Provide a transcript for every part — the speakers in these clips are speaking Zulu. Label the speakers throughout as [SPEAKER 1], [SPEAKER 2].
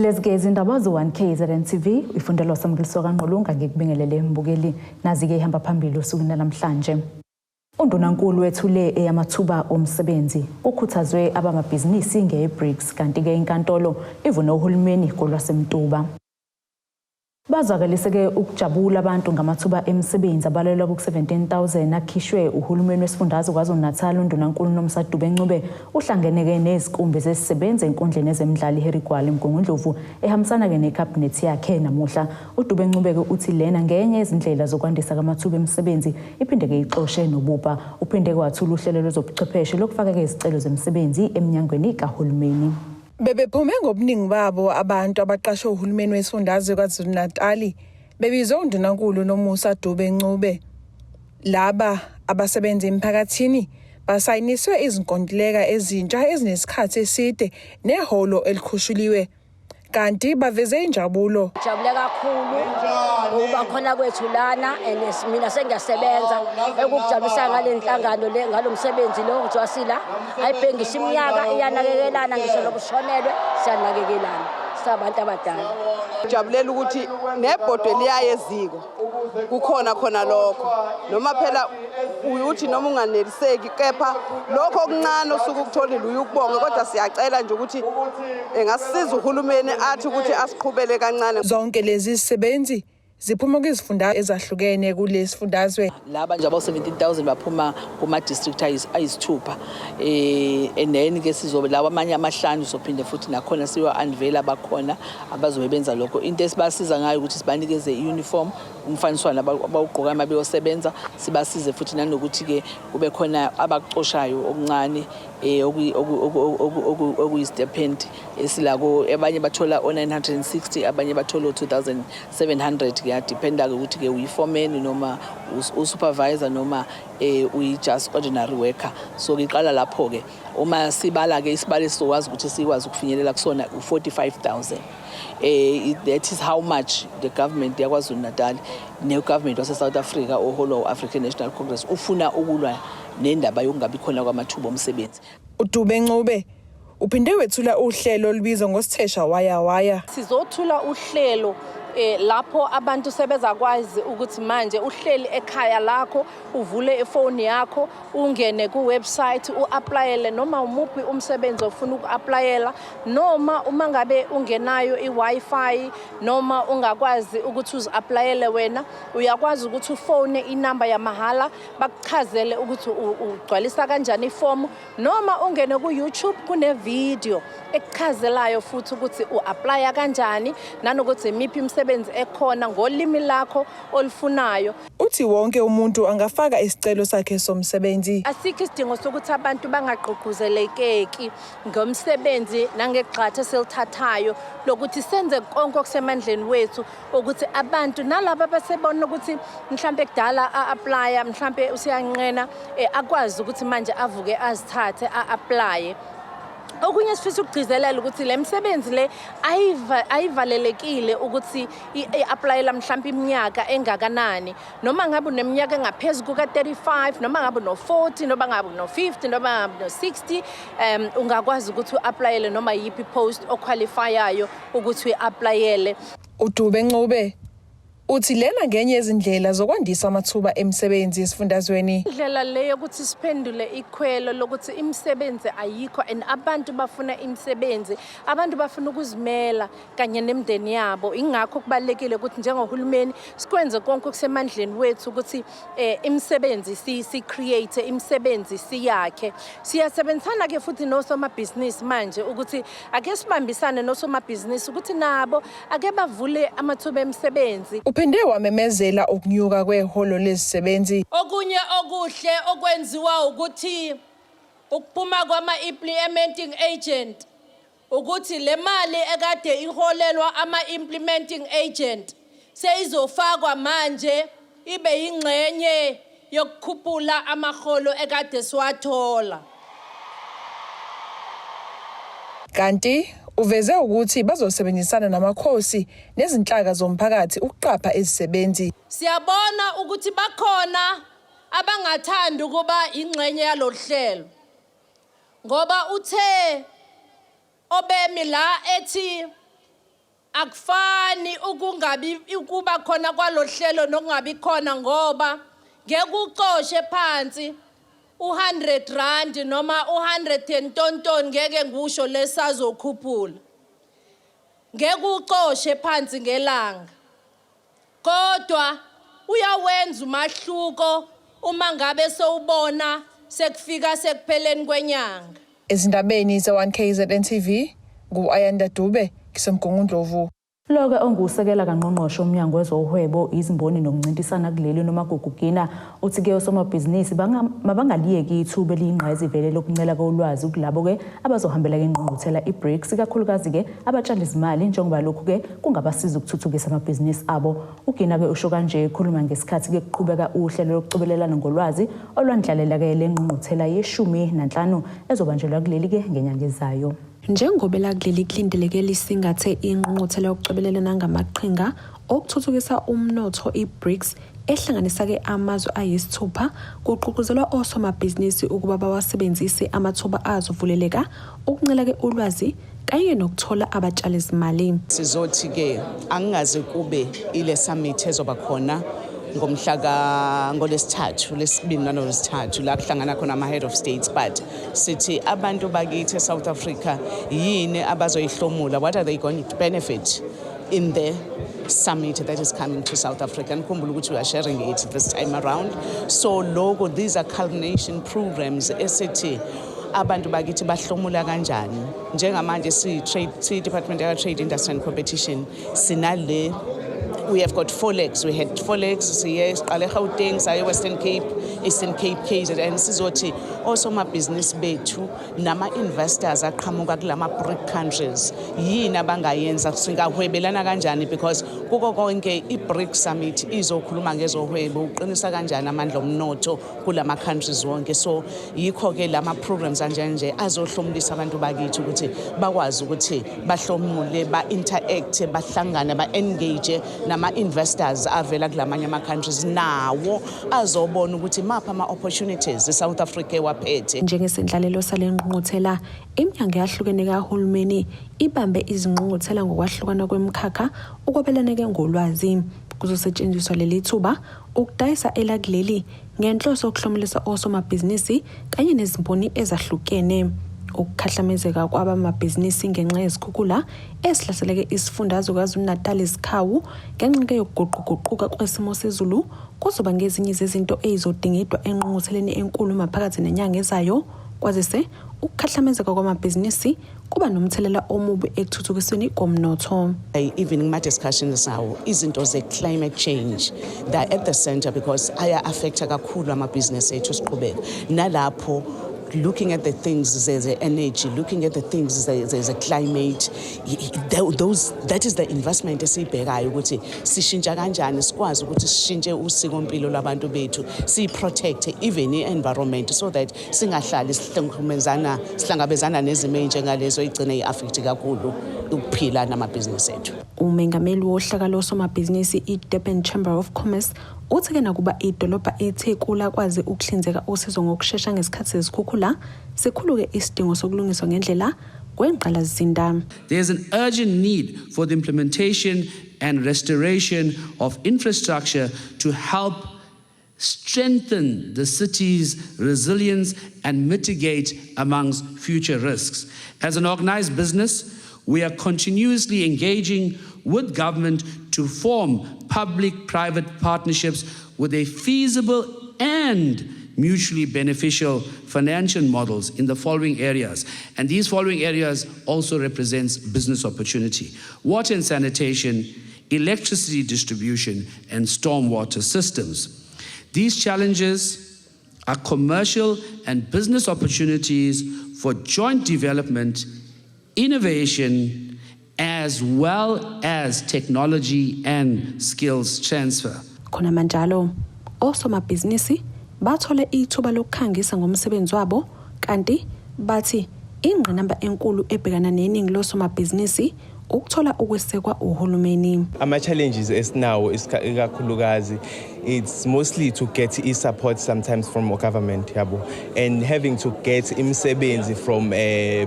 [SPEAKER 1] Lezi ke izindaba ze-1 KZN TV ifundelwa Samukeliso kaNgqulunga ngikubingelele mbukeli nazi-ke ihamba phambili osukwini namhlanje. Undunankulu wethule eyamathuba omsebenzi kukhuthazwe abamabhizinisi nge-BRICS kanti-ke inkantolo ivune uhulumeni kolwasemtuba. Bazwakalise-ke ukujabula abantu ngamathuba emisebenzi abalelwa ku-17,000 akhishwe uhulumeni wesifundazwe KwaZulu-Natal uNdunankulu Nomsa Dube Ncube uhlangene-ke nezikumbi zezisebenzi enkundleni ezemidlalo iHarry Gwala eMgungundlovu ehambisana-ke nekhabhinethi yakhe namuhla. UDube Ncube-ke uthi lena ngenye yezindlela zokwandisa kwamathuba emisebenzi iphinde-ke ixoshe nobubha. Uphinde-ke wathula uhlelo lwezobuchwepheshe lokufaka-ke izicelo zemisebenzi eminyangweni kahulumeni.
[SPEAKER 2] Bebephume ngobuningi babo abantu abaqashwe uhulumeni wesifundazwe KwaZulu-Natali bebizwe uNdunankulu Nomusa Dube Ncube. Laba abasebenza emphakathini basayiniswe izinkontileka ezintsha ezinesikhathi eside neholo elikhushuliwe kanti baveze injabulo.
[SPEAKER 3] Jabule kakhulu ngokuba khona kwethu lana and mina sengiyasebenza ekukujabulisa ngale nhlangano le ngalo msebenzi lo kuthiwa sila ayibhengisa iminyaka iyanakekelana ngisho nokushonelwe siyanakekelana sabantu abadala.
[SPEAKER 4] Jabulela ukuthi nebhodwe liyaye eziko kukhona khona lokho noma phela uyuthi noma unganeliseki kepha lokho okuncane osuke ukutholile uyukubonga kodwa siyacela nje ukuthi engasisiza uhulumeni athi ukuthi asiqhubele kancane.
[SPEAKER 2] Zonke lezi zisebenzi ziphuma kwizifunda ezahlukene kulesifundazwe.
[SPEAKER 5] Laba nje abo-17,000 baphuma kuma-district ayisithupha and then ke sizobe lawa amanye amahlanu sophinde futhi nakhona siyo-unveil abakhona abazobe benza lokho. Into esibasiza ngayo ukuthi sibanikeze i-uniform, umfaniswano abawugqokayo uma beyosebenza, sibasize futhi nanokuthi-ke kube khona abakucoshayo okuncane okuyi-stipend esilako. Abanye bathola o-960, abanye bathola o-2700. Kuyadiphenda-ke ukuthi-ke uyi-foreman noma u-supervisor noma uyi-just ordinary worker. So iqala lapho-ke uma sibala-ke isibalo esizokwazi ukuthi sikwazi ukufinyelela kusona u-45,000. That is how much the government yaKwaZulu Natal ne-government wase-South Africa oholwa u-African National Congress ufuna ukulwa nendaba yokungabi khona kwamathuba omsebenzi.
[SPEAKER 2] uDube Ncube uphinde wethula uhlelo olubizwa ngosithesha waya waya.
[SPEAKER 6] Sizothula uhlelo lapho abantu sebezakwazi ukuthi manje uhleli ekhaya lakho uvule ifoni yakho ungene ku-website u-applyele noma umuphi umsebenzi ofuna uku-applyela, noma uma ngabe ungenayo i-Wi-Fi noma ungakwazi ukuthi uzi-applyele wena, uyakwazi ukuthi ufone inamba yamahhala bakuchazele ukuthi ugcwalisa kanjani ifomu, noma ungene ku-YouTube kune-video ekuchazelayo futhi ukuthi u-applya kanjani nanokuthi imiphi imisebenzi ekhona ngolimi lakho olufunayo.
[SPEAKER 2] Uthi wonke umuntu angafaka isicelo sakhe somsebenzi.
[SPEAKER 6] Asikho isidingo sokuthi abantu bangagqugquzelekeki ngomsebenzi nangegxathu esilithathayo lokuthi senze konke okusemandleni wethu ukuthi abantu nalaba abasebona ukuthi mhlampe kudala a-applya, mhlampe useyanqena, akwazi ukuthi manje avuke azithathe a-applye. Okunye sifisa ukugcizelela ukuthi le misebenzi le ayivalelekile ukuthi i-applyela mhlampe iminyaka engakanani, noma ngabe uneminyaka engaphezu kuka-35, noma ngabe uno-40, noma ngabe uno-50, noma ngabe uno-60, ungakwazi ukuthi u-applyele noma yiphi post oqualifyayo ukuthi uyi-applyele.
[SPEAKER 2] uDube Ncube uthi lena ngenye yezindlela zokwandisa amathuba emisebenzi esifundazweni.
[SPEAKER 6] Indlela le yokuthi siphendule ikhwelo lokuthi imisebenzi ayikho and abantu bafuna imisebenzi, abantu bafuna ukuzimela kanye nemindeni yabo. Ingakho kubalulekile ukuthi njengohulumeni sikwenze konke okusemandleni wethu ukuthi imisebenzi si create imisebenzi siyakhe. Siyasebenzisana ke futhi nosomabhizinisi manje ukuthi ake sibambisane nosomabhizinisi ukuthi nabo ake bavule amathuba emisebenzi.
[SPEAKER 2] Uphinde wamemezela ukunyuka kweholo lezisebenzi.
[SPEAKER 6] Okunye okuhle okwenziwa ukuthi ukuphuma kwama-implementing agent ukuthi le mali ekade iholelwa ama-implementing agent seyizofakwa manje ibe yingxenye yokukhuphula amaholo ekade siwathola.
[SPEAKER 2] Kanti uveze ukuthi bazosebenzisana namakhosi nezinhlaka zomphakathi ukuqapha izisebenzi.
[SPEAKER 6] Siyabona ukuthi bakhona abangathandi ukuba ingxenye yalolu hlelo ngoba uthe obemi la ethi Akufani ukungabi ukuba khona kwalohlelo nokungabi khona, ngoba ngeke ucoshe phansi u-R100 noma u-100 and tonton, ngeke ngisho lesazokhuphula, ngeke ucoshe phansi ngelanga, kodwa uyawenza umahluko uma ngabe sowubona sekufika sekupheleni kwenyanga.
[SPEAKER 2] Ezindabeni ze-1 KZN TV, ngu-Ayanda Dube, ngiseMgungundlovu.
[SPEAKER 1] Lo-ke ongusekela kangqongqoshe umnyango wezohwebo, izimboni nokuncintisana kuleli, uNomagugu Gina, uthi-ke osomabhizinisi mabangaliyeki ithuba eliyingqayizivele lokuncela kolwazi kulabo-ke abazohambela ingqungquthela i-BRICS, ikakhulukazi-ke abatshalizimali, njengoba lokhu-ke kungabasiza ukuthuthukisa amabhizinisi abo. UGina-ke usho kanje ekhuluma ngesikhathi-ke kuqhubeka uhlelo lokucobelelana ngolwazi olwandlalela-ke le ngqungquthela yeshumi nanhlanu ezobanjelwa kuleli-ke ngenyanga ezayo.
[SPEAKER 7] Njengoba elakuleli kulindeleke lisingathe ingqungquthela yokucobelelana ngamaqhinga okuthuthukisa umnotho i-BRICS, ehlanganisa-ke amazwe ayisithupha, kugqugquzelwa osomabhizinisi ukuba bawasebenzise amathuba azovuleleka ukuncela-ke ulwazi kanye nokuthola abatshalizimali.
[SPEAKER 8] Sizothi ke angingaze kube ile summit ezoba khona ngomhla ka ngolesithathu, lesibili nanolesithathu, la kuhlangana khona ama-head of states, but sithi abantu bakithi e-South Africa yini abazoyihlomula? What are they going to benefit in the summit that is coming to South Africa? Nikhumbule ukuthi we are sharing it this time around. So loko, these are culmination programs esithi abantu bakithi bahlomula kanjani. Njengamanje si-trade, si-Department yaka-Trade, Industry and Competition, sinale, we have got four legs. We had four legs. Siye siqale eGauteng, saye Western Cape, Eastern Cape, KZN. Sizothi osomabhizinisi bethu nama-investors aqhamuka kulama BRIC countries yini abangayenza, singahwebelana kanjani, because kuko konke i-BRIC summit izokhuluma ngezohwebo, uqinisa kanjani amandla omnotho kulama countries wonke. So yikho-ke lama programs anjanje azohlomulisa abantu bakithi ukuthi bakwazi ukuthi bahlomule, ba-interact, bahlangane, ba-engage nama-investors avela kulamanye ama-countries, nawo azobona ukuthi maphi ama-opportunities i-South Africa ewaphethe.
[SPEAKER 7] Njengesendlalelo sale ngqungquthela, iminyango eyahlukene kahulumeni ibambe izingqungquthela ngokwahlukana kwemikhakha ukwabelana-ke ngolwazi. Kuzosetshenziswa leli thuba ukudayisa elakuleli ngenhloso yokuhlomulisa osomabhizinisi kanye nezimboni ezahlukene. Ukukhahlamezeka kwabamabhizinisi ngenxa yezikhukhula esihlaseleke isifundazwe KwaZulu-Natal, izikhawu ngenxa yokuguquguquka kwesimo sezulu, kuzoba ngezinye zezinto ey'zodingidwa engqungqutheleni enkulu maphakathi nenyanga ezayo, kwazise ukukhahlamezeka kwamabhizinisi kuba nomthelela omubi ekuthuthukisweni komnotho.
[SPEAKER 8] Even kuma-discussions awo, izinto ze-climate change, they're at the center because aya-affecta kakhulu amabhizinisi ethu. Siqhubeka nalapho, looking at the things ze-energy, looking at the things ze-climate, those, that is the investment esiyibhekayo ukuthi sishintsha kanjani, sikwazi ukuthi sishintshe usikompilo lwabantu bethu, siyi-protect even i-environment so that singahlali sihlangabezana sihlangabezana nezimo ey'njengalezo ey'gcine i-affect kakhulu ukuphila namabhizinisi ethu.
[SPEAKER 7] Umengameli wohlaka losomabhizinisi i-Durban Chamber of Commerce uthi-ke nakuba idolobha iTheku lakwazi ukuhlinzeka usizo ngokushesha ngesikhathi sezikhukhula, sikhulu-ke isidingo sokulungiswa ngendlela kwengqalasizinda.
[SPEAKER 9] There's an urgent need for the implementation and restoration of infrastructure to help strengthen the city's resilience and mitigate amongst future risks. As an organized business, we are continuously engaging with government to form public private partnerships with a feasible and mutually beneficial financial models in the following areas. And these following areas also represents business opportunity: water and sanitation, electricity distribution, and stormwater systems. These challenges are commercial and business opportunities for joint development, innovation, as well as technology and skills transfer.
[SPEAKER 7] Khona manjalo, osomabhizinisi bathole ithuba lokukhangisa ngomsebenzi wabo, kanti bathi ingqinamba enkulu ebhekana neningi losomabhizinisi ukuthola ukwesekwa uhulumeni.
[SPEAKER 10] Ama-challenges esinawo ikakhulukazi, it's mostly to get i-support sometimes from government, yabo, and having to get imisebenzi from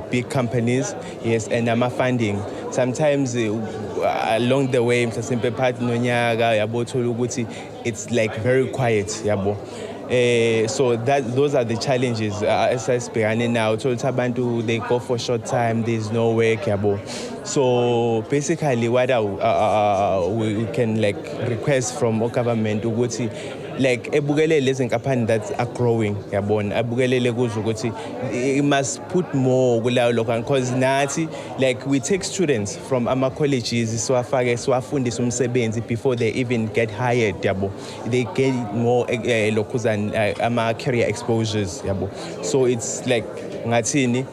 [SPEAKER 10] big companies, yes, and ama-funding sometimes. Along the way mhlasimpe phakathi nonyaka, yabo, thola ukuthi it's like very quiet, yabo. So that those are the challenges esasibhekane nawo. Thola ukuthi abantu, they go for short time, there's no work, yabo. So basically what we can like request from government ukuthi like ebukelele lezi nkampani that are growing, yabona, abukelele kuzo ukuthi it must put more kulawo lokho, because nathi like we take students from ama colleges, siwafake, siwafundise umsebenzi before they even get hired, yabo. They get more lokhuzana ama career exposures, yabo. So it's like ngathini,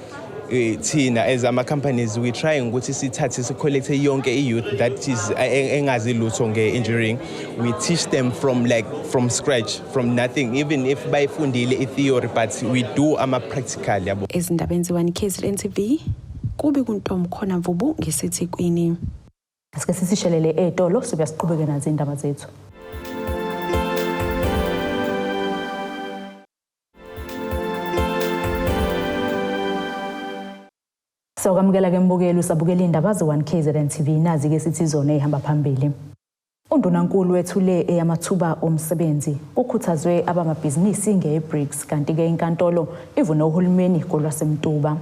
[SPEAKER 10] thina as ama companies we trying ukuthi sithathe, sicollecte yonke i-youth that is engazi lutho nge-engineering. We teach them from like from scratch, from nothing, even if bayifundile i-theory, but we do ama-practical, yabo.
[SPEAKER 7] Ezindabeni ze-1 KZN TV, kubi kuntomkhona Mvubu ngeseThekwini.
[SPEAKER 1] Asike sisishelele etolo, sibuya siqhubeke nazo indaba zethu. Sokwamukela ke mbukeli, usabukela indaba ze-1 KZN TV. Nazi ke sithi zona ezihamba phambili. Undunankulu wethule eyamathuba omsebenzi, kukhuthazwe abamabhizinisi nge-BRICS, kanti-ke inkantolo ivune uhulumeni kolwasemtuba.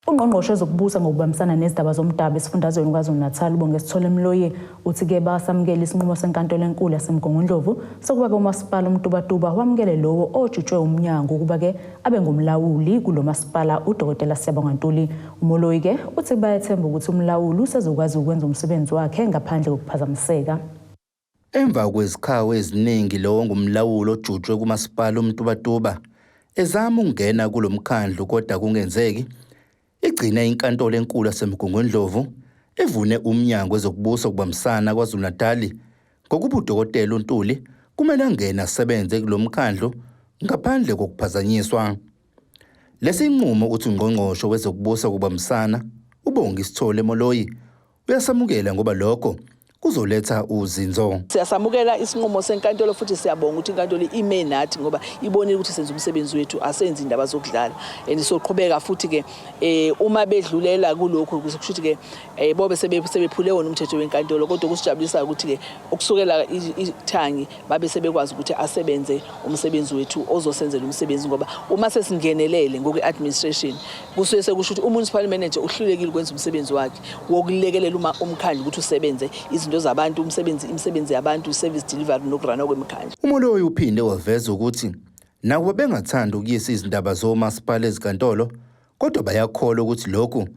[SPEAKER 1] Ungqongqoshe wezokubusa ngokubambisana nezindaba zomdabu esifundazweni KwaZulu-Natal, uBonge Sithole Mloyi, uthi-ke basamukela isinqumo senkantolo enkulu yaseMgungundlovu sokuba-ke umasipala uMtubatuba wamukele lowo ojutshwe umnyango ukuba-ke abe ngumlawuli kulo masipala, uDokotela Siyabonga Ntuli. UMoloyi-ke uthi bayathemba ukuthi umlawuli usezokwazi ukwenza umsebenzi wakhe ngaphandle kokuphazamiseka.
[SPEAKER 11] Emva kwezikhawu eziningi lowo ngumlawuli ojutshwe kumasipala uMtubatuba ezama ukungena kulo mkhandlu kodwa kungenzeki, igcine inkantolo enkulu yaseMgungundlovu ivune umnyango wezokubusa ukubambisana KwaZulu-Natal ngokuba uDokotela uNtuli kumele angene asebenze kulo mkhandlu ngaphandle kokuphazanyiswa. Lesi nqumo, uthi ungqongqoshe wezokubusa ukubambisana uBongi Sithole Moloyi, uyasamukela ngoba lokho kuzoletha uzinzo.
[SPEAKER 5] Siyasamukela isinqumo senkantolo futhi siyabonga ukuthi inkantolo ime nathi ngoba ibonile ukuthi senza umsebenzi wethu, asenzi indaba zokudlala, and soqhubeka futhi ke uma bedlulela kulokhu kusho ukuthi ke bobe sebephule wona umthetho wenkantolo. Kodwa kusijabulisa ukuthi ke ukusukela ithangi babe sebekwazi ukuthi asebenze umsebenzi wethu ozosenzela umsebenzi, ngoba uma sesingenelele ngokwe-administration kusuke sekusho ukuthi umunicipal manager uhlulekile ukwenza umsebenzi wakhe wokulekelela uma umkhandlu ukuthi usebenze izinto zabantu, umsebenzi, imisebenzi yabantu, service delivery nokurana kwemikhandlu.
[SPEAKER 11] UMoloyi uphinde waveza ukuthi nakuba bengathanda ukuyisa izindaba zomasipala ezinkantolo, kodwa bayakholwa ukuthi lokhu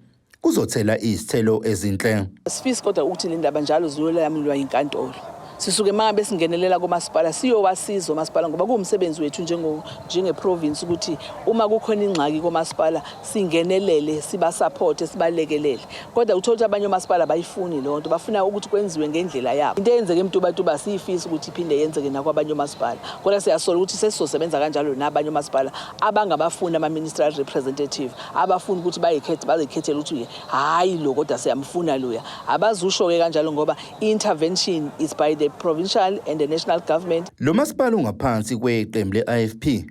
[SPEAKER 11] kuzothela izithelo ezinhle.
[SPEAKER 5] Sifisi kodwa ukuthi le ndaba njalo ziyolamulwa inkantolo. Sisuke uma ngabe singenelela komasipala siyowasiza omasipala, ngoba kuwumsebenzi wethu njenge-province ukuthi uma kukhona ingxaki komasipala singenelele, sibasupporte, sibalekelele. Kodwa uthola ukuthi abanye omasipala bayifuni leyo nto, bafuna ukuthi kwenziwe ngendlela yabo. Into eyenzeke eMtubatuba siyifisa ukuthi iphinde yenzeke nakwabanye omasipala, kodwa siyasola ukuthi sesizosebenza kanjalo nabanye omasipala abangabafuni ama-ministerial representative, abafuni ukuthi bazikhethele ukuthi hhayi lo kodwa siyamfuna loya. Abazusho-ke kanjalo ngoba intervention is by the provincial and the national government.
[SPEAKER 11] Lo masipala ungaphansi kweqembu le-IFP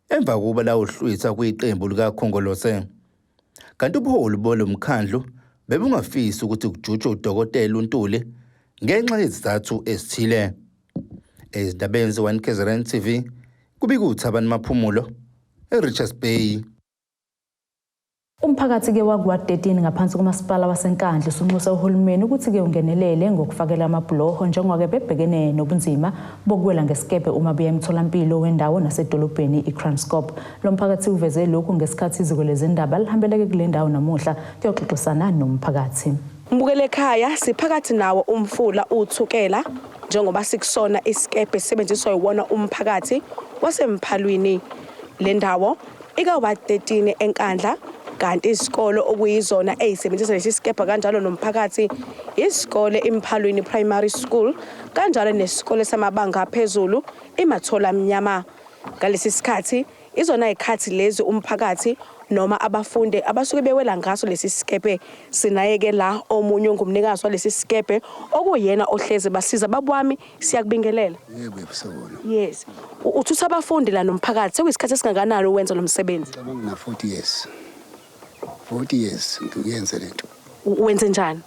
[SPEAKER 11] emva kokuba lawuhlwitha kwiqembu likaKhongolose. Kanti ubuholi bolo mkhandlu bebungafisi ukuthi kujutshwe uDokotela uNtuli ngenxa yezizathu ezithile. Ezindabeni ze-1 KZN TV, kubika uThabani Maphumulo eRichards Bay.
[SPEAKER 1] Umphakathi-ke wakuward 13 ngaphansi komasipala waseNkandla usunxusa uhulumeni ukuthi-ke ungenelele ngokufakela amabhuloho njengoba-ke bebhekene nobunzima bokuwela ngesikebhe uma beya emtholampilo wendawo nasedolobheni iKranskop. Lo mphakathi uveze lokhu ngesikhathi iziko lezindaba lihambeleke kule ndawo namuhla kuyoxoxisana nomphakathi.
[SPEAKER 12] Mbukele ekhaya, siphakathi nawo umfula uThukela njengoba sikusona isikebhe sisebenziswa yiwona umphakathi waseMphalwini. Le ndawo ika-ward 13 eNkandla, kanti izikolo okuyizona ey'sebenzisa lesi sikebhe kanjalo nomphakathi isikole iMphalwini Primary School kanjalo nesikole samabanga aphezulu iMathola Mnyama. Ngalesi sikhathi izona y'khathi lezi umphakathi noma abafundi abasuke bewela ngaso lesi sikebhe. Sinaye-ke la omunye ongumnikazi walesi sikebhe okuyena ohlezi basiza. Babwami, siyakubingelela.
[SPEAKER 13] Yebo, yebo, sawubona.
[SPEAKER 12] Yes. Uthutha abafundi la nomphakathi, sekuyisikhathi esingakanani uwenza lo msebenzi?
[SPEAKER 13] Ngicabanga ngina 40 years. 40 years ngiyenze lento.
[SPEAKER 12] Wenze njani?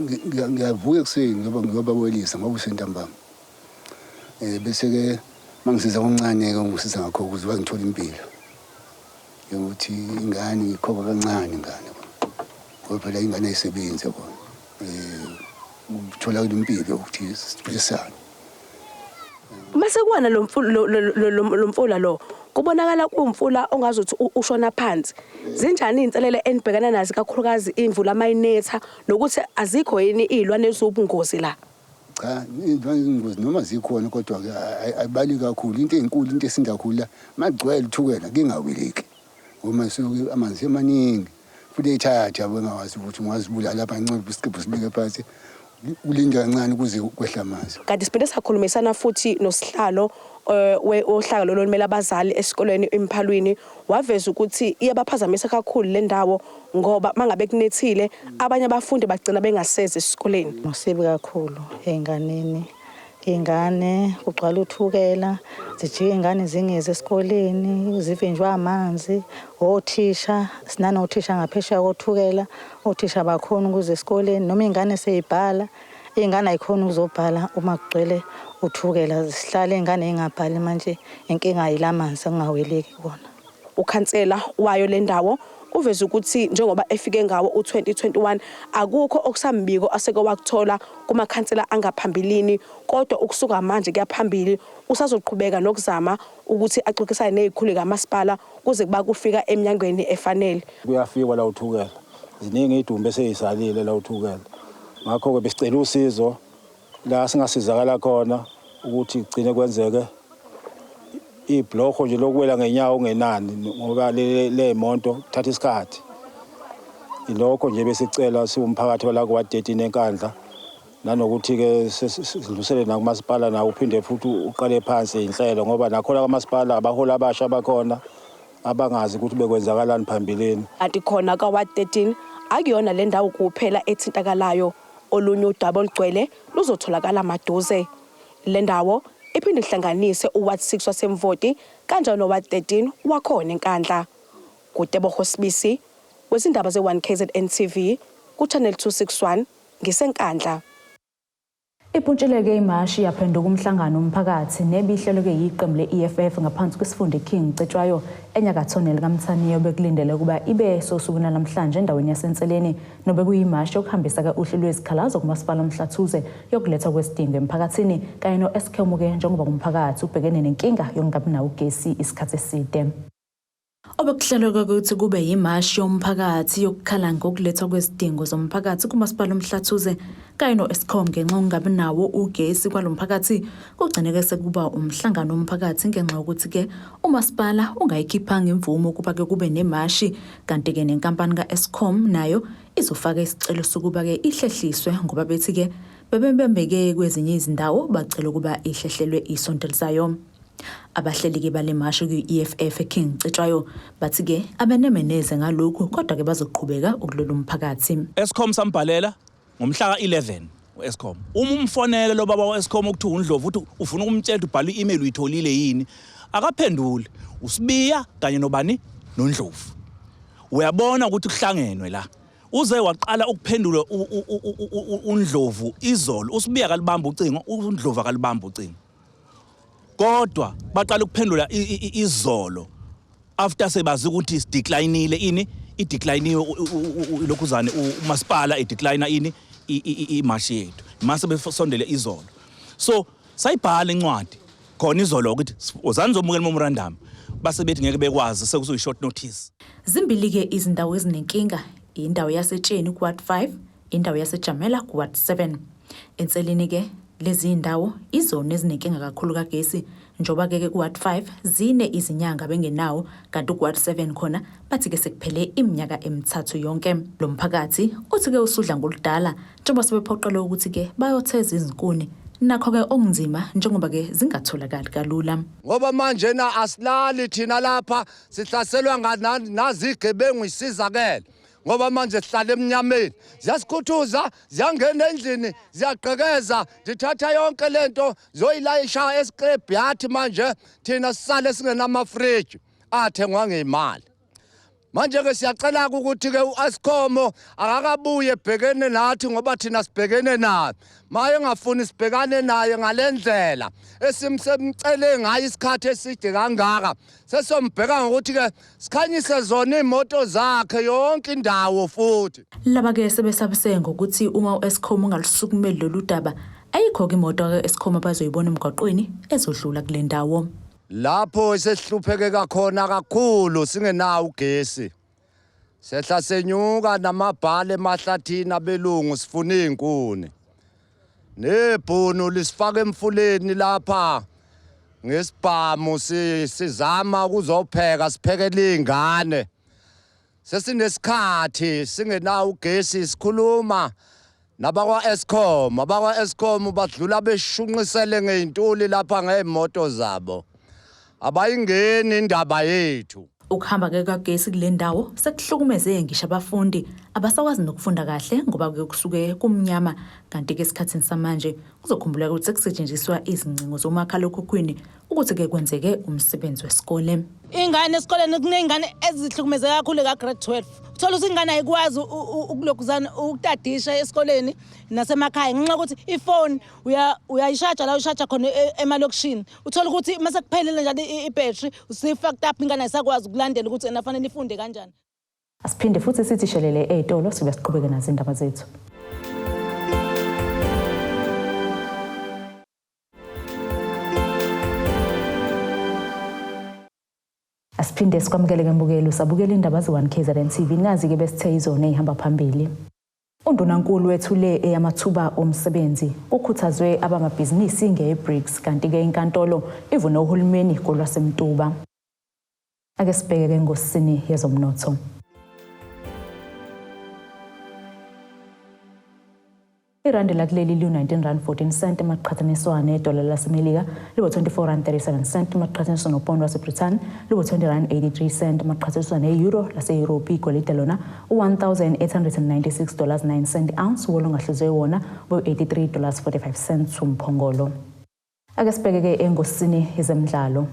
[SPEAKER 13] Ngiyavuka ekuseni ngoba ngiyobawelisa ngoba usentambama. Bese-ke uma ngisiza okuncane-ke ngisiza ngakho ukuze ngithole impilo. Njengokuthi ingane ngikhokha kancane ingane ngoba phela ingane ayisebenzi yabona. Kutholakala impilo ukuthi siphilisane.
[SPEAKER 12] Mase kuwana lo mfula lo kubonakala kuwumfula ongazuthi ushona phansi. Zinjani iy'nselele enibhekana nazo kakhulukazi imvula mayinetha nokuthi azikho yini iy'lwane eziwubungozi la?
[SPEAKER 13] Cha, iy'lwane ezingozi noma zikhona kodwa-ke ayibali kakhulu. Into ey'nkulu, into esinda kakhulu la makugcwele uThukela kungaweleki ngoba suke amanzi emaningi futhi eyithatha yabo engawazi ukuthi ungazibulala lapha nciphe isiqephu sibeke phansi ulinde kancane kuze kwehla amanzi.
[SPEAKER 12] Kanti siphinde sakhulumisana futhi nosihlalo wohlaka lolu olumele abazali esikoleni eMphalwini, waveza ukuthi iyabaphazamisa kakhulu le ndawo ngoba mangabe kunethile abanye abafundi bagcina bengasezi esikoleni.
[SPEAKER 14] Musibi kakhulu ey'nganeni. Iy'ngane kugcwala uThukela, zijike iy'ngane zingezi esikoleni, zivinjwe amanzi. Othisha, sinanothisha ngaphesheya koThukela, othisha abakhoni ukuza esikoleni noma iy'ngane sey'bhala, iy'ngane ay'khoni ukuzobhala uma kugcwele uThukela. Zihlale iy'ngane y'ngabhali manje inkinga yila manzi okungaweleki kuwona.
[SPEAKER 12] Ukhansela wayo le ndawo uveze ukuthi njengoba efike ngawo u-2021 akukho okusambiko aseke wakuthola kumakhansela angaphambilini, kodwa ukusuka manje kuya phambili usazoqhubeka nokuzama ukuthi axoxisane nezikhulu kamasipala kuze kuba kufika eminyangweni efanele.
[SPEAKER 15] Kuyafikwa la uThukela, ziningi iy'dumbu esey'salile la uThukela, ngakho-ke besicela usizo la singasizakala khona ukuthi kugcine kwenzeke ibhlokho nje lokuwela ngenyawo ungenani ngoba le moto kuthatha isikhathi. Ilokho nje besicela siwumphakathi wala kwa 13 eNkandla, nanokuthi-ke sidlulisele nakumasipala nawo uphinde futhi uqale phansi inhlelo ngoba nakhona kwamasipala abaholi abasha bakhona abangazi ukuthi bekwenzakalani phambilini.
[SPEAKER 12] Kanti khona kwa-ward 13 akuyona le ndawo kuphela ethintakalayo, olunye udaba olugcwele luzotholakala maduze. Le ndawo iphinde ihlanganise u-ward 6 waseMvoti kanjalo no-ward 13 wakhona eNkandla. Kutebogo Sibisi wezindaba ze-1 KZN TV ku-Channel 261 ngiseNkandla.
[SPEAKER 1] Ipuntshileke imashi yaphenduka umhlangano womphakathi nebihleleke yiqembu le-EFF ngaphansi kwesifunda iKing Cetshwayo enyakatho nelikaMthaniya bekulindele ukuba ibe sosukwini namhlanje endaweni yaseNseleni nobekuyimashi yokuhambisa uhlu lwezikhalazo kumasipala uMhlathuze yokulethwa kwesidingo emphakathini kanye no-Eskom-ke njengoba umphakathi ubhekene nenkinga yokungabi nawo ugesi isikhathi eside. Obekuhlelwe ukuthi kube yimashi yomphakathi yokukhala ngokulethwa kwezidingo zomphakathi kumasipala uMhlathuze kanye no-Eskom ngenxa yokungabi nawo ugesi kwalo mphakathi kugcineke sekuba umhlangano womphakathi ngenxa yokuthi-ke umasipala ungayikhiphanga imvume ukuba-ke kube nemashi, kanti-ke nenkampani ka-Eskom nayo izofaka isicelo sokuba-ke ihlehliswe ngoba bethi-ke bebembembeke kwezinye izindawo bacela ukuba ihlehlelwe isonto elizayo. Abahleli-ke bale mashi kwi-EFF eKing Cetshwayo bathi-ke abenemeneze ngalokhu kodwa-ke bazoqhubeka ukulwela umphakathi.
[SPEAKER 16] Eskom sambhalela ngomhla ka-11 u-Eskom. Uma umfonele lo baba wa-Eskom okuthiwa uNdlovu uthi ufuna ukumtshela ukuthi ubhala i-email uyitholile yini, akaphenduli. USibiya kanye nobani noNdlovu. Uyabona ukuthi kuhlangenwe la. Uze waqala ukuphendula uNdlovu izolo, uSibiya akalibamba ucingo, uNdlovu akalibamba ucingo. Kodwa baqala ukuphendula izolo after sebazi ukuthi sideclinile ini, idecliniwe lokhuzane umasipala idecline ini imashi yethu mase besondele izolo. So sayibhala incwadi khona izolo ukuthi wozani zomukela memorandum, base bethi ngeke bekwazi sekuzoyi short notice.
[SPEAKER 1] Zimbili-ke izindawo ezinenkinga, indawo yaseTsheni ku-ward 5, indawo yaseJamela ku-ward 7. Enseleni-ke lezi ndawo izona ezinenkinga kakhulu kagesi njengoba-ke ku-ward 5 zine izinyanga bengenawo kanti ku-ward 7 khona bathi-ke sekuphele iminyaka emithathu yonke. Lo mphakathi uthi-ke usudla ngoludala njengoba sebephoqelwe ukuthi-ke bayotheza izinkuni, nakho-ke okunzima njengoba-ke zingatholakali kalula.
[SPEAKER 17] Ngoba manje na asilali thina lapha sihlaselwa nazigebengu isizakele ngoba manje sihlala emnyameni, ziyasikhuthuza, ziyangena endlini, ziyagqekeza, zithatha yonke lento zoyilayisha escrapyard. Manje thina sisale singenamafriji athengwa ngemali. Manje-ke siyacela-ke ukuthi-ke u-Eskom akakabuye ebhekene nathi ngoba thina sibhekene naye. Maye engafuni sibhekane naye ngale ndlela esimsemcele ngayo isikhathi eside kangaka. Sesombheka ngokuthi-ke sikhanyise zona iy'moto zakhe yonke indawo futhi.
[SPEAKER 1] Laba-ke sebesabise ngokuthi uma u-Eskom ungalusukumeli lolu daba, ayikho-ke imoto ka-Eskom abazoyibona emgwaqweni ezodlula kule ndawo.
[SPEAKER 17] Lapho esehlupheke kakhona kakhulu singenawo ugesi. Sehla senyuka namabhale emahlathini abelungu sifuna izinkuni. Nebhunu lisifaka emfuleni lapha ngesibhamu sizama ukuzopheka siphekele izingane. Sesinesikhathi singenawo ugesi sikhuluma nabakwa-Eskom. Abakwa-Eskom badlula beshunqisele ngey'ntuli lapha ngey'moto zabo. Abayingeni indaba yethu.
[SPEAKER 1] Ukuhamba ke kukagesi kule ndawo sekuhlukumeze ngisho abafundi abasakwazi nokufunda kahle ngoba ke kusuke kumnyama kanti ke esikhathini samanje kuzokhumbuleka ukuthi sekusetshenziswa izingcingo zomakhalekhukhwini ukuthi ke kwenzeke umsebenzi wesikole.
[SPEAKER 18] Ingane esikoleni kuney'ngane ezihlukumezeka kakhulu ka-grade 12 uthola ukuthi ingane ayikwazi ukulokhuzana ukutadisha esikoleni nasemakhaya ngenxa yokuthi ifoni uyayishaja la uyishaja khona emalokishini uthola ukuthi uma sekuphelile njalo ibhethri usiyi-fucked up ingane ayisakwazi ukulandela ukuthi ena fanele ifunde kanjani.
[SPEAKER 1] Asiphinde futhi sithi shelele ey'tolo sibe siqhubeke nazo indaba zethu. Asiphinde sikwamukele ke mbukeli usabukela indaba ze-1 KZN TV nazi-ke besithe izona ey'hamba phambili. Undunankulu wethule eyamathuba omsebenzi kukhuthazwe abamabhizinisi nge-BRICS kanti-ke inkantolo ivune uhulumeni kolwasemtuba. Ake sibheke ke ngosini yezomnotho. Irandi lakuleli liwu-19 rand 14 cent emaqhathaniswa nedola laseMelika liwu-24 rand 37 cent emaqhathaniswa nopondo waseBrithani liwu-20 rand 83 cent emaqhathaniswa ne-euro lase-Europe igolide lona u-1896 dollars 9 cent ounce wolongahluzwe wona bu-83 dollars 45 cents umphongolo. Ake sibheke-ke engosini yezemidlalo.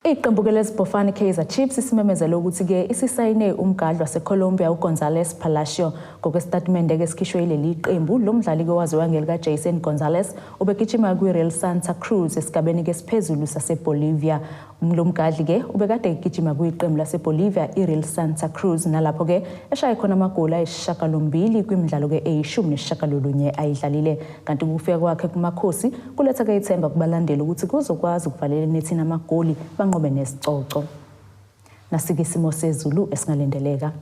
[SPEAKER 1] Iqembu ke lezibhofane Kaizer Chiefs isimemezele ukuthi-ke isisayine umgadli waseColombia uGonzales Palacio. Ngokwesitatimende ke esikhishwe yileli qembu, lo mdlali-ke owaziwa ngelika-Jason Gonzalez ubegijima kwi-Real Santa Cruz esigabeni ke esiphezulu saseBolivia. Lo mgadli-ke ubekade egijima kwiqembu laseBolivia i-Real Santa Cruz nalapho-ke eshaye khona amagoli ayisishiyagalombili kwimidlalo-ke eyishumi nesishiyagalolunye ayidlalile. Kanti ukufika kwakhe kumakhosi kuletha-ke ithemba kubalandeli ukuthi kuzokwazi ukuvalela enethini amagoli banqobe nesicoco. Nasike isimo sezulu esingalindeleka.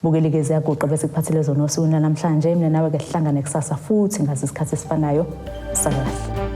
[SPEAKER 1] Bukeli-ke ziyaguqa bese kuphathele zona osukwini namhlanje. Mina nawe ke sihlangane kusasa futhi ngaso isikhathi esifanayo. Sala kahle.